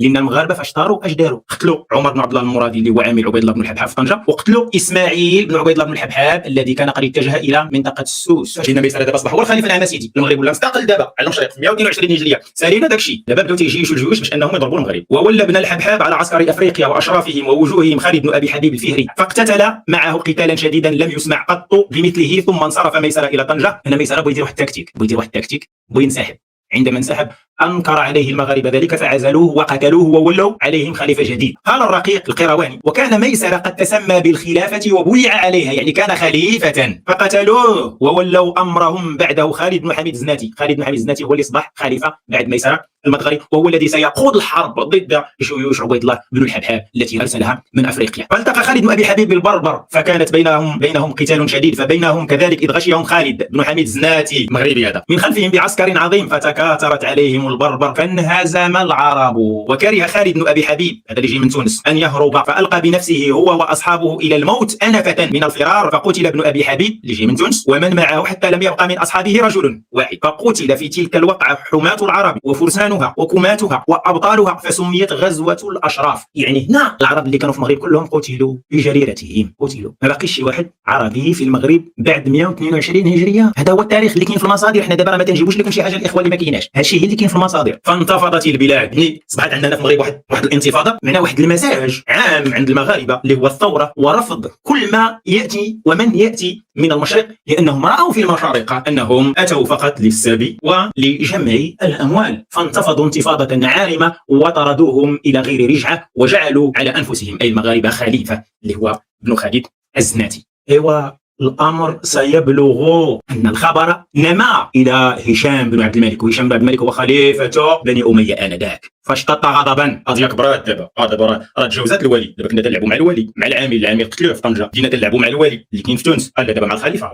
لان المغاربة فاش طاروا اش داروا؟ قتلوا عمر بن عبد الله المرادي اللي هو عامل عبيد الله بن الحبحاب في طنجه، وقتلوا اسماعيل بن عبيد الله بن الحبحاب الذي كان قد اتجه الى منطقة السوس. لان ميسرة دابا اصبح هو الخليفة العام سيدي، المغرب ولا مستقل دابا على المشرق في 122 هجرية. سالينا داكشي، دابا بداو تيجيشوا الجيوش باش انهم يضربوا المغرب. وولى ابن الحبحاب على عسكر افريقيا واشرافهم ووجوههم خالد بن ابي حبيب الفهري، فاقتتل معه قتالا شديدا لم يسمع قط بمثله. ثم انصرف ميسرة الى طنجه. هنا ميسرة بغى يدير واحد التكتيك، بغى يدير واحد التكتيك، بغى ينسحب. عندما انسحب انكر عليه المغاربة ذلك فعزلوه وقتلوه وولوا عليهم خليفة جديد. قال الرقيق القيرواني: وكان ميسرة قد تسمى بالخلافة وبويع عليها، يعني كان خليفة، فقتلوه وولوا امرهم بعده خالد بن حميد الزناتي. خالد بن حميد الزناتي هو اللي اصبح خليفة بعد ميسرة المدغري، وهو الذي سيقود الحرب ضد جيوش عبيد الله بن الحبحاب التي ارسلها من افريقيا. فالتقى خالد بن ابي حبيب بالبربر، فكانت بينهم قتال شديد. فبينهم كذلك اذ غشيهم خالد بن حميد الزناتي مغربي هذا من خلفهم بعسكر عظيم، فتكاثرت عليهم البربر فانهزم العرب. وكره خالد بن ابي حبيب هذا اللي جاي من تونس ان يهرب، فالقى بنفسه هو واصحابه الى الموت انفه من الفرار، فقتل ابن ابي حبيب اللي جاي من تونس ومن معه حتى لم يبقى من اصحابه رجل واحد. فقتل في تلك الوقعة حماة العرب وفرسانها وكماتها وابطالها، فسميت غزوة الاشراف. يعني هنا العرب اللي كانوا في المغرب كلهم قتلوا بجريرتهم، قتلوا، ما باقيش شي واحد عربي في المغرب بعد 122 هجرية. هذا هو التاريخ اللي كاين في المصادر. حنا دابا راه ما تنجيبوش لكم شي حاجة الاخوان اللي ما كايناش، هادشي هي اللي كاين في المصادر. فانتفضت البلاد، يعني اصبحت عندنا في المغرب واحد الانتفاضة، معناها واحد المزاج عام عند المغاربة اللي هو الثورة ورفض كل ما ياتي ومن ياتي من المشرق، لانهم راوا في المشارقه انهم اتوا فقط للسبي ولجمع الاموال، فانتفضوا انتفاضة عارمة وطردوهم الى غير رجعه، وجعلوا على انفسهم اي المغاربة خليفة اللي هو ابن خالد الزناتي. ايوا الامر سيبلغ ان الخبر نما الى هشام بن عبد الملك، وهشام بن عبد الملك هو خليفة بني امية انذاك، فاشتط غضبا. قضية كبرات دابا، دابا راه تجاوزات الولي. دابا كنا تنلعبوا مع الولي، مع العامل، العامل قتلوه في طنجه، بدينا تنلعبوا مع الولي اللي كاين في تونس، لا دابا مع الخليفة.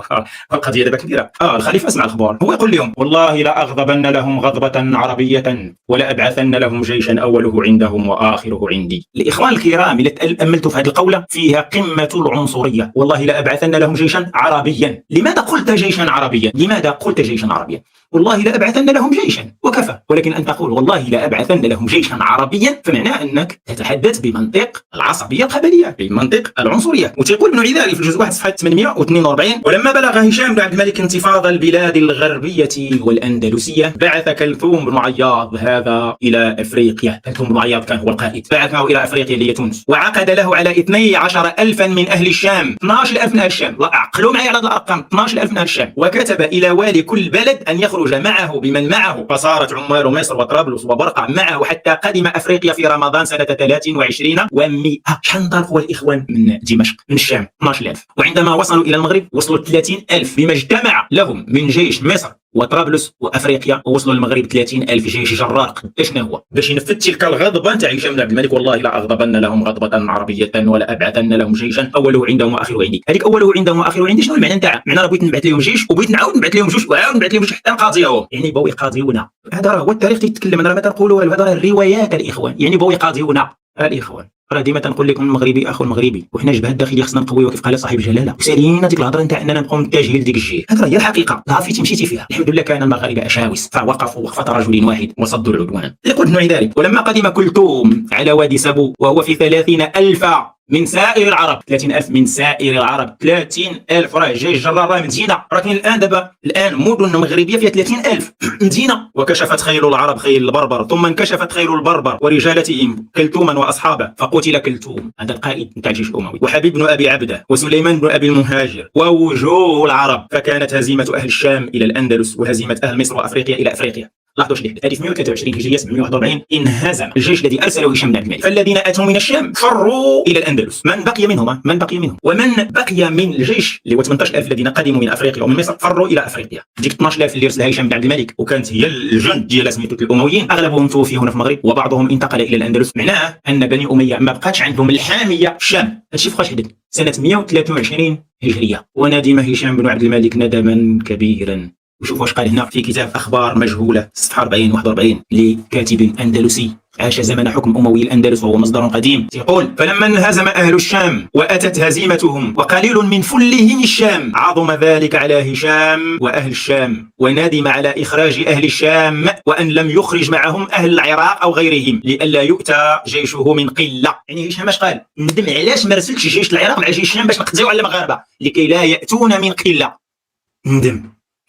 القضية دابا كبيرة. الخليفة سمع الخبر، هو يقول لهم: والله لاغضبن لهم غضبه عربية ولابعثن لهم جيشا اوله عندهم واخره عندي. الاخوان الكرام، اذا تاملتوا في هذه القوله فيها قمة العنصرية. والله لابعثن لهم جيشا عربيا. لماذا قلت جيشا عربيا؟ لماذا قلت جيشا عربيا؟ والله لأبعثن لهم جيشا وكفى، ولكن أن تقول والله لأبعثن لهم جيشا عربيا فمعناه أنك تتحدث بمنطق العصبية القبلية، بمنطق العنصرية. وتيقول ابن عذاري في الجزء 1 صفحة 842: ولما بلغ هشام بن عبد الملك انتفاض البلاد الغربية والأندلسية بعث كلثوم بن عياض هذا إلى أفريقيا. كلثوم بن عياض كان هو القائد، بعثه إلى أفريقيا اللي هي تونس، وعقد له على 12,000 من أهل الشام. 12,000 من أهل الشام، لا عقلوا معي على هذه الأرقام، 12,000 من أهل الشام. وكتب إلى والي كل بلد أن يخرج معه بمن معه، فصارت عمال مصر وطرابلس وبرقع معه حتى قدم أفريقيا في رمضان سنة 23 و100. شحال انطلقوا الإخوان من دمشق من الشام؟ 12,000. وعندما وصلوا إلى المغرب وصلوا 30,000 بما اجتمع لهم من جيش مصر وطرابلس وافريقيا، ووصلوا للمغرب 30,000 جيش جرار. قداش هو باش ينفذ تلك الغضبه نتاع هشام بن عبد الملك: والله لا اغضبن لهم غضبه عربية ولا ابعثن لهم جيشا اوله عندهم واخره عندي. هذيك اوله عندهم واخره عندي شنو المعنى نتاعها؟ معنى راه بغيت نبعث لهم جيش وبغيت نعاود نبعث لهم جيش وعاود نبعث لهم جيش حتى نقاضيهم، يعني بغاو يقاضيونا. هذا راه هو التاريخ تيتكلم، انا راه ما تنقولوا والو، هذا راه الروايات الاخوان، يعني بغاو يقاضيونا الاخوان. راه ديما تنقول لكم المغربي اخو المغربي، وحنا جبهة الداخلية خصنا نقويوها كيف قال صاحب الجلاله. وسالينا ديك الهضرة نتاع اننا نبقاو متجهين لديك الجهة، هذه راه هي الحقيقة، عرفتي مشيتي فيها. الحمد لله كان المغاربة اشاوس فوقفوا وقفه رجل واحد وصدوا العدوان. يقول ابن عذاري: ولما قدم كلثوم على وادي سبو وهو في 30,000 من سائر العرب، 30,000 من سائر العرب، 30,000 راه جيش جرار، راه مدينة، راه كاين الآن دابا الآن مدن مغربية فيها 30,000 مدينة. وكشفت خيل العرب خيل البربر، ثم انكشفت خيل البربر ورجالتهم كلثوما وأصحابه، فقتل كلثوم هذا القائد نتاع الجيش الأموي، وحبيب بن أبي عبده، وسليمان بن أبي المهاجر، ووجوه العرب. فكانت هزيمة أهل الشام إلى الأندلس، وهزيمة أهل مصر وأفريقيا إلى أفريقيا. لاحظوا شنو هذه في 123 هجرية 741 انهزم الجيش الذي ارسله هشام بن عبد الملك، فالذين اتوا من الشام فروا الى الاندلس، من بقي منهم، من بقي منهم، ومن بقي من الجيش اللي هو 18,000 الذين قدموا من افريقيا ومن مصر فروا الى افريقيا. ديك 12,000 اللي ارسلها هشام بن عبد الملك وكانت هي الجند ديال سميتو الامويين، اغلبهم توفي هنا في المغرب وبعضهم انتقل الى الاندلس. معناه ان بني امية ما بقاتش عندهم الحامية في الشام. هادشي فوقاش حدث؟ سنة 123 هجرية. وندم هشام بن عبد الملك ندما كبيرا. وشوفوا واش قال هنا في كتاب اخبار مجهولة صفحة 40 41 لكاتب اندلسي عاش زمن حكم اموي الاندلس وهو مصدر قديم. يقول: فلما انهزم اهل الشام واتت هزيمتهم وقليل من فلهم الشام، عظم ذلك على هشام واهل الشام، وندم على اخراج اهل الشام وان لم يخرج معهم اهل العراق او غيرهم لئلا يؤتى جيشه من قلة. يعني هشام اش قال؟ ندم علاش ما رسلتش جيش العراق مع جيش الشام باش نقضيو على المغاربة لكي لا ياتون من قلة. ندم.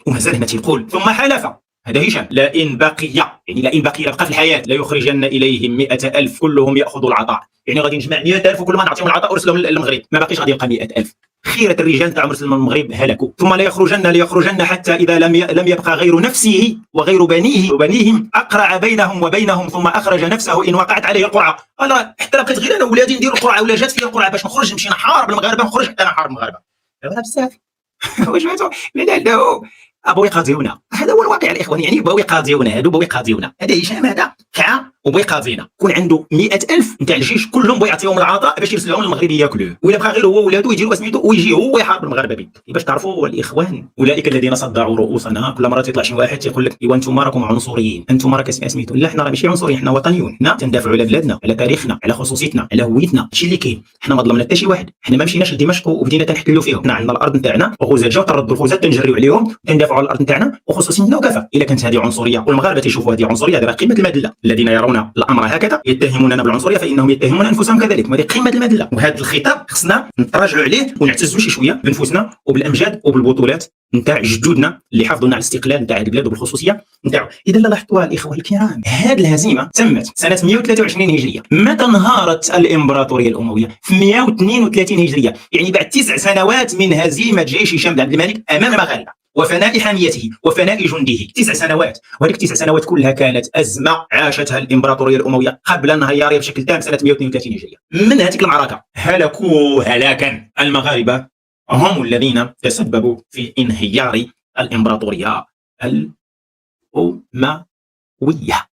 ومازال هنا تيقول: ثم حلف هذا هشام لئن بقي، يعني لئن بقي بقى في الحياة، ليخرجن إليهم 100,000 كلهم يأخذوا العطاء. يعني غادي نجمع 100,000 وكل ما نعطيهم العطاء ارسلهم للمغرب، ما باقيش غادي يبقى 100,000. خيرة الرجال تاع رسل المغرب هلكوا. ثم لا يخرجن ليخرجن حتى إذا لم يبقى غير نفسه وغير بنيه وبنيهم أقرع بينهم وبينهم ثم أخرج نفسه إن وقعت عليه القرعة. قال حتى بقيت غير أنا وولادي نديروا القرعة ولا جات فيا القرعة باش نخرج نمشي نحارب المغاربة، نخرج حتى نحارب المغاربة. هذا بزاف. واش فهمتوا؟ لأنه بغاو يقاضيونا، هذا هو الواقع الاخوان. يعني بغاو يقاضيونا، هادو بغاو يقاضيونا. هذا هشام هذا كعا وبغى يقاضينا. كون عنده 100,000 نتاع الجيش كلهم بغا يعطيهم العطاء باش يرسلهم للمغرب ياكلوه، ولا بقى غير هو وولادو يديروا سميتو ويجي هو يحارب المغاربة بيد. باش تعرفوا الاخوان، اولئك الذين صدعوا رؤوسنا، كل مرة تطلع شي واحد تيقول لك ايوا انتم راكم عنصريين، انتم راك سميتو. لا، حنا راه ماشي عنصريين، حنا وطنيون، حنا تندافعوا على بلادنا، على تاريخنا، على خصوصيتنا، على هويتنا. هادشي اللي كاين. حنا ما ظلمنا حتى شي واحد، حنا ما مشيناش لدمشق وبدينا تنحتلوا فيهم. حنا عندنا الارض نتاعنا، وغزاة جاو طردوا الغزاة، تنجريو عليهم، تندافعوا على الارض نتاعنا وخصوصيتنا وكفى. الا كانت هذه عنصرية والمغاربة تيشوفوا هذه عنصرية، هذه راه قمة المذلة. الذين يرون الامر هكذا يتهموننا بالعنصريه فانهم يتهمون انفسهم كذلك، وهذه قمة المذلة. وهذا الخطاب خصنا نتراجعوا عليه ونعتزوا شي شوية بنفوسنا وبالامجاد وبالبطولات نتاع جدودنا اللي حافظونا على الاستقلال نتاع البلاد وبالخصوصيه نتاعو. اذا لاحظتوا الاخوة الكرام، هذه الهزيمة تمت سنة 123 هجرية. متى انهارت الامبراطورية الاموية؟ في 132 هجرية، يعني بعد 9 سنوات من هزيمة جيش هشام بن عبد الملك امام المغاربة وفناء حاميته وفناء جنده. 9 سنوات، وهذيك 9 سنوات كلها كانت ازمة عاشتها الامبراطورية الاموية قبل انهيارها بشكل تام سنة 132 هجرية. من هذيك المعركة هلكوا هلاكا. المغاربة هم الذين تسببوا في انهيار الامبراطورية الاموية.